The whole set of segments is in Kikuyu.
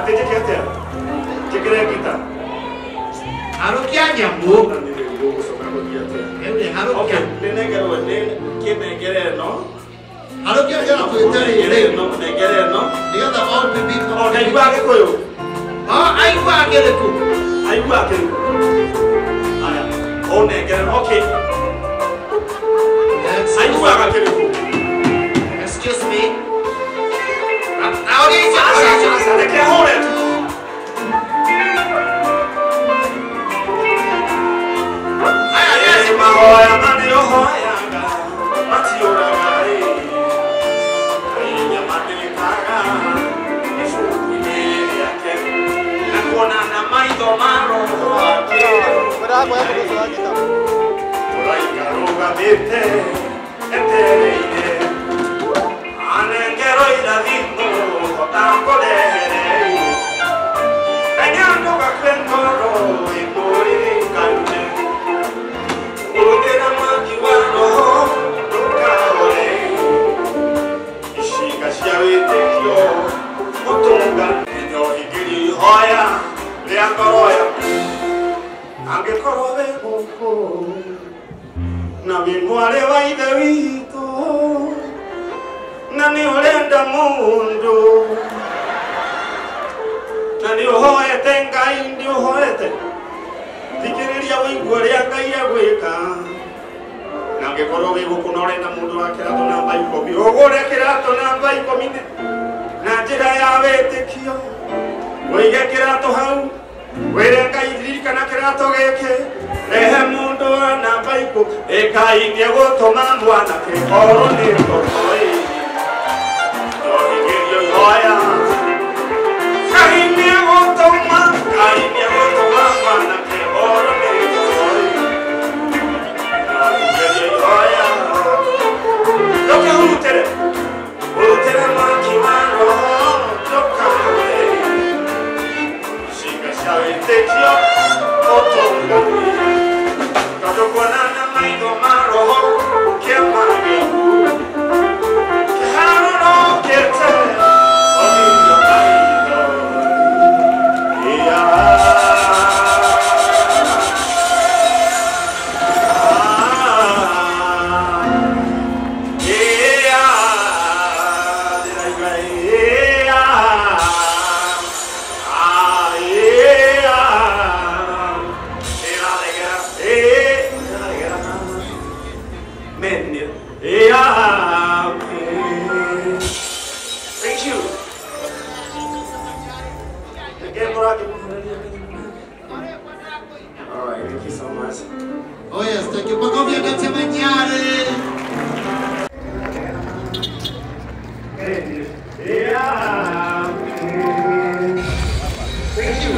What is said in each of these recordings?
Atĩ njĩke atĩa? Njĩkĩre ngita. Harũkia nyamũ. Na nĩ rĩu gũgũcoka gũthiĩ atĩa? Rĩu nĩ harũkia. Okay, nĩnengerwo nĩ kĩnengere ĩno. Harũkia nĩgetha twĩte rĩrĩ. Ĩno, nengere ĩno. Nĩgetha all people. O ndaigua Gĩkũyũ. Oh, aigua kĩrĩkũ? Aigua kĩrĩkũ? Aya, ũnengere, okay. Aiguaga kĩrĩkũ? Excuse me. Audience, Aca, aca, reke ahũre tu. Mahoya marĩ ũhoyaga matiũraga ĩ, nyama ndĩkaga ibuku-inĩ rĩake na kuona na maitho ma roho wake mũraika rũgamĩte etereire anengerwo irathimo hota kũrehere menya ndũgakue ngoro ĩmũririkane. Hũthĩra mwaki wa roho ndũkahore icinga cia wĩtĩkio ũtũngane nyohingĩrio ihoya rĩa ngoro yaku angĩkorwo wĩ gũkũ na wĩ mwarĩ wa ithe witũ na nĩ ũrenda mũndũ na nĩ ũhoete Ngai nĩ ũhoete thikĩrĩria wĩigue ũrĩa Ngai egwĩka na angĩkorwo wĩ gũkũ na ũrenda mũndũ wa kĩratũ namba 10 ũgũre kĩratũ namba 10 na njĩra ya wĩtĩkio ũige kĩratũ hau wĩre Ngai ririkana kĩratũ gĩkĩ rehe mũndũ wa namba 10 Ngai nĩegũtũma mwanake orwo nĩ ngoro ĩ ndohingĩrio ihoya Ngai nĩegũtũma Ngai nĩegũtũma mwanake orwo nĩ ngoro ĩ ndohingĩrio ihoya ndũkĩhurutĩre hurutĩre mwaki wa roho ndũkahore icinga cia wĩtĩkio ũtũnganie tondũ kuonana maitho ma roho kĩama gĩaku kĩharũrũkĩte ũthirio maitho. Thank you. All right, thank you so much. Oh yes, thank you. Makofi ya Dr. Manyare. Thank you.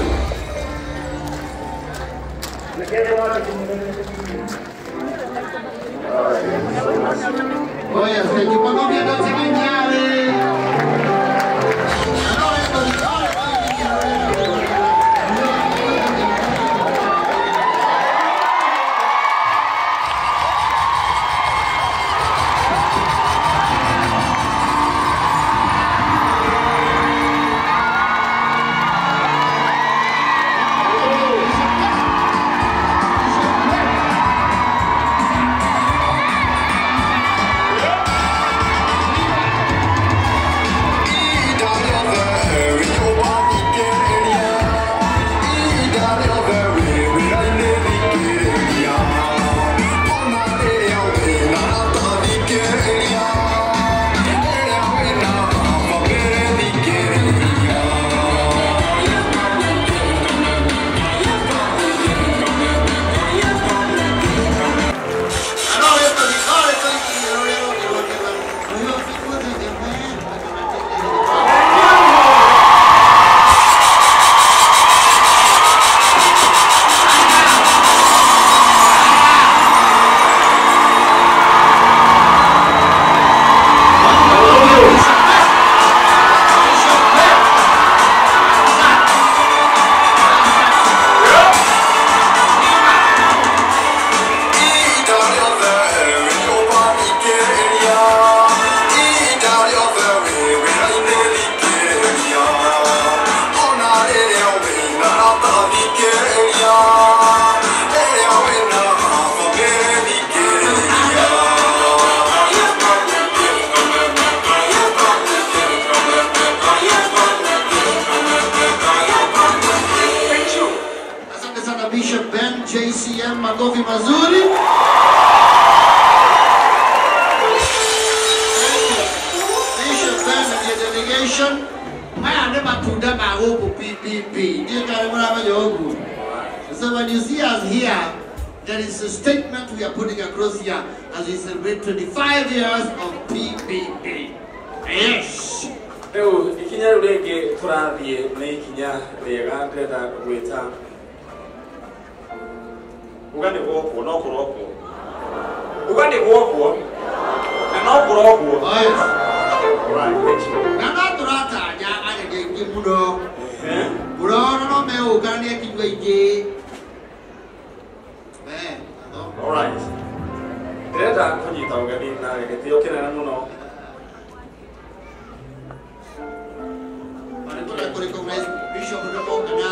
Oh yes, thank you. Makofi ya Dr. Manyare. DCM makofi mazuri. Thank you. Bishop Ben and your delegation. Maya nĩ matunda ma gũkũ PPP. Ndiũ kana mũramenya ũguo. So when you see us here, there is a statement we are putting across here as we celebrate 25 years of PPP. Yes. Rĩu ikinya rĩu rĩngĩ tũrathiĩ nĩ ikinya rĩega ndĩrenda gwĩta uga nĩ gwokwo no kũrokwo uga nĩ gwokwo na no kũrokwo. Oh, yes. Alright, thank you. Na no tũratanya ageni aingĩ mũno. Mũno no megũkania kinyua aingĩ. Alright. Ndĩrenda kũnyita ũgeni na gĩtĩo kĩnene mũno. Recognize Bishop Ruto na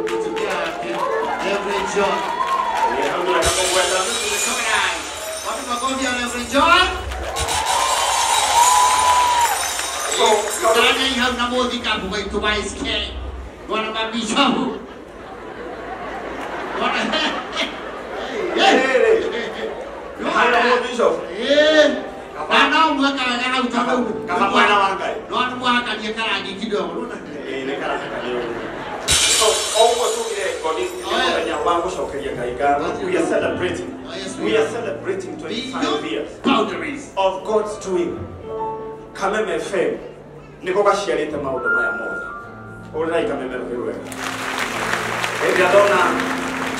mũtumia wake Reverend John. Wapi makofi ya Reverend John? So, tani hau na mũthika bũgaitũ wa SK. Bwana mabishopu. Bwana Bishop. Na no mwaka wega hau ta hau. Kaba mwana wa Ngai. No mwaka karangi kidogo. Ĩĩ nĩ karahakania ũguo. So, ũguo tugire ngoni nĩ mũthenya wa gũcokeria Ngai ngatho. We are celebrating. We are celebrating 25 years of God's doing. Kameme FM nĩko gaciarĩte maũndũ maya mothe. Ũrĩrai Kameme rũhĩ rwega. Hĩndĩ ĩrĩa ndona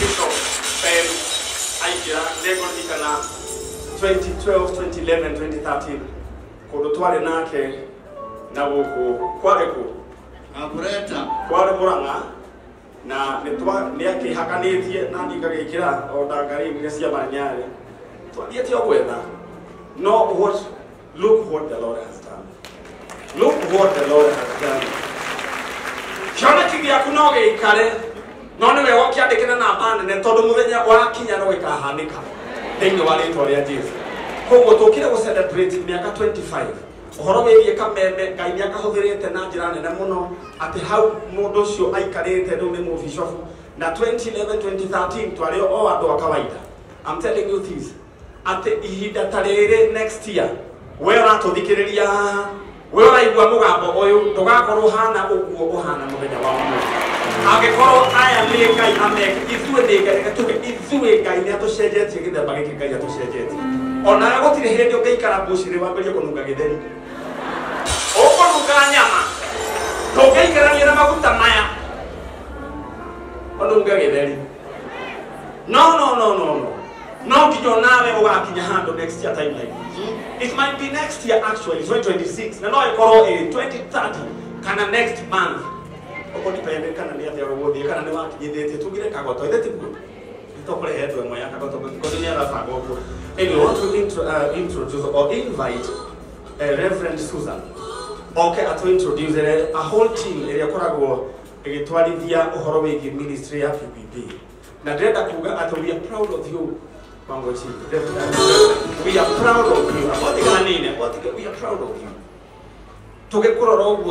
Bishop Ben aingĩra nĩngũririkana 2012, 2011, 2013 kũndũ twarĩ nake na gũkũ kwarĩ kũ? Abureta. Kwarĩ Mũrang'a na nĩakĩhakanĩtie na niĩ ngagĩkĩra o ndangari cia Manyarĩ. Twathiĩte o gwetha. No what, look what the Lord has done. Look what the Lord has done. Kĩoneki gĩaku no gĩikare no nĩ wega ũkĩandĩke na namba nene tondũ mũthenya wakinya no gĩkahanĩka thĩinĩ wa rĩtwa rĩa Jesũ. Koguo tũkire gũ celebrate mĩaka 25 ũhoro wĩgiĩ Kameme Ngai nĩakahũthĩrĩte na njĩra nene mũno atĩ hau mũndũ ũcio aikarĩte rĩu nĩ mũbishofu na 2011 2013 twarĩ o andũ a kawaida. I'm telling you this atĩ ihinda ta rĩrĩ next year we ũratũthikĩrĩria we ũraigua mũgambo ũyũ ndũgakorwo ũhana ũguo ũhana mũthenya wa ũmũthĩ. Angĩkorwo aya nĩ Ngai ameke ithuĩ nĩ Ngai reke tuge ithuĩ Ngai nĩatũcenjetie gĩthemba gĩkĩ Ngai atũcenjetie. Onawe gũtirĩ hĩndĩ ũngĩikara mbucĩrĩ wambĩrĩrie kũnunga gĩtheri. Ũkũnunga nyama ndũngĩikarania na maguta maya ũnunge gĩtheri. No no no no no. No nginya onawe ũgakinya handũ next year time like this. It might be next year actually 2026 na no ĩkorwo ĩrĩ 2030 kana next month. Ũkũnipende kana nĩ atĩa gũgũthiĩ kana nĩ wakinyithĩtie tugire kagoto ithe tiguo nĩtũkũrehe andũ ĩmwe ya kagoto because nĩ arabanga ũguo. Anyway, I want to introduce or invite Reverend Susan. Okay, atu introduce a whole team ĩrĩa ĩkoragwo ĩgĩtwarithia ũhoro wĩgiĩ ministry ya PPP. Na ndĩrenda kuga atĩ we are proud of you, Wangochi. We are proud of you. We are proud of you. Tũgĩkũrora ũguo.